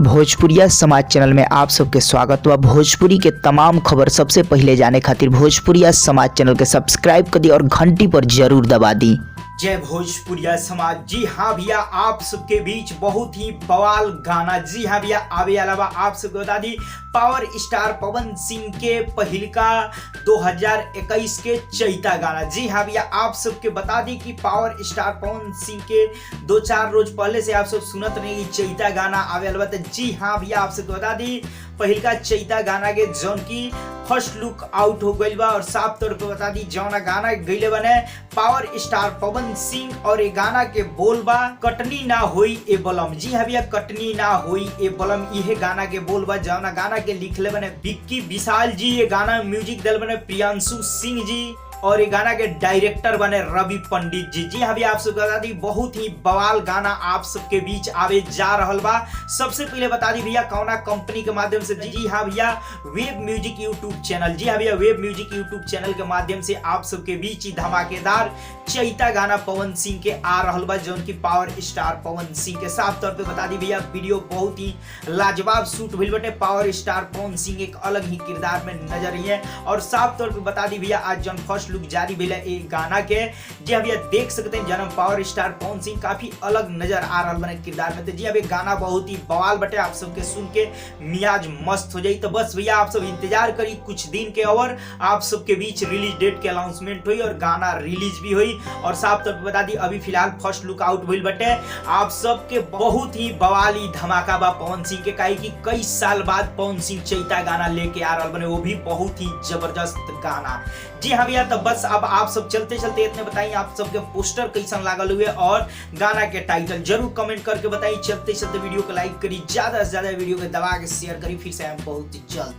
भोजपुरिया समाज चैनल में आप सबके स्वागत बा। भोजपुरी के तमाम खबर सबसे पहिले जाने खातिर भोजपुरिया समाज चैनल के सब्सक्राइब कर दी और घंटी पर जरूर दबा दी। जय भोजपुरिया समाज। जी हाँ भैया, आप सबके बीच बहुत ही बवाल गाना जी हाँ भैया आवे अलावा आप सबके बता the power star Pawan Singh के पहिलका 2021 के चैता गाना। जी हाँ भैया, आप सबके बता दी कि पावर स्टार पवन सिंह के 2-4 रोज पहले से आप सब सुनत रही चैता गाना आवे अलावा। तो जी हाँ भैया, आप सबके बता दी पहिलका चैता गाना के जौन की फर्स्ट लुक आउट हो गई बा। और साफ तौर पे बता दी जौना गाना गईले बने पावर स्टार पवन सिंह और ये गाना के बोल बा कटनी ना होई ए बलम। जी हाँ भैया, कटनी ना होई ए बलम इहे गाना के बोल बा जौना गाना के लिखले बने विक्की विशाल जी, ये गाना म्यूजिक दिल बने प्रियांशु सिंह जी और ये गाना के डायरेक्टर बने रवि पंडित जी। जी हाँ भैया, आप सबके बता दी बहुत ही बवाल गाना आप सबके बीच आवे जा रहल बा। सबसे पहले बता दी भैया कौना कंपनी के माध्यम से। जी हाँ भैया, वेब म्यूजिक यूट्यूब चैनल। जी हाँ भैया, वेब म्यूजिक यूट्यूब चैनल के माध्यम से आप सबके बीच ही धमाकेदार चैता गाना पवन सिंह के आ रहल बा जौन की पावर स्टार पवन सिंह के। साफ तौर पे बता दी भैया वीडियो बहुत ही लाजवाब शूट भइल बटे। पावर स्टार पवन सिंह एक अलग ही किरदार में नजर आई है। और साफ तौर पे बता दी भैया आज जौन फर्स्ट लुक जारी भइल है गाना के, जी भैया देख सकते हैं जन्म पावर स्टार पवन सिंह काफी अलग नजर आ रहा बने किरदार में। तो जी अभी गाना बहुत ही बवाल बटे, आप सबके सुन के मियाज मस्त हो जाई। तो बस भैया आप सब इंतजार करी कुछ दिन के और आप सबके बीच रिलीज डेट के अनाउंसमेंट हुई और गाना रिलीज भी हुई। और साफ तौर पे बता दी अभी फिलहाल फर्स्ट लुक आउट भइल बटे। आप सबके बहुत ही बवाली धमाका बा पवन सिंह के, काहे कि कई साल बाद पवन सिंह चैता गाना लेके आ रहा बने, वो भी बहुत ही जबरदस्त गाना। जी हाँ भैया, तो बस अब आप सब चलते चलते इतने बताइए आप सबके पोस्टर कैसन लागल हुए और गाना के टाइटल जरूर कमेंट करके बताइए। चलते चलते वीडियो को लाइक करी, ज्यादा से ज्यादा वीडियो को दबा के शेयर करी। फिर से हम बहुत ही जल्द।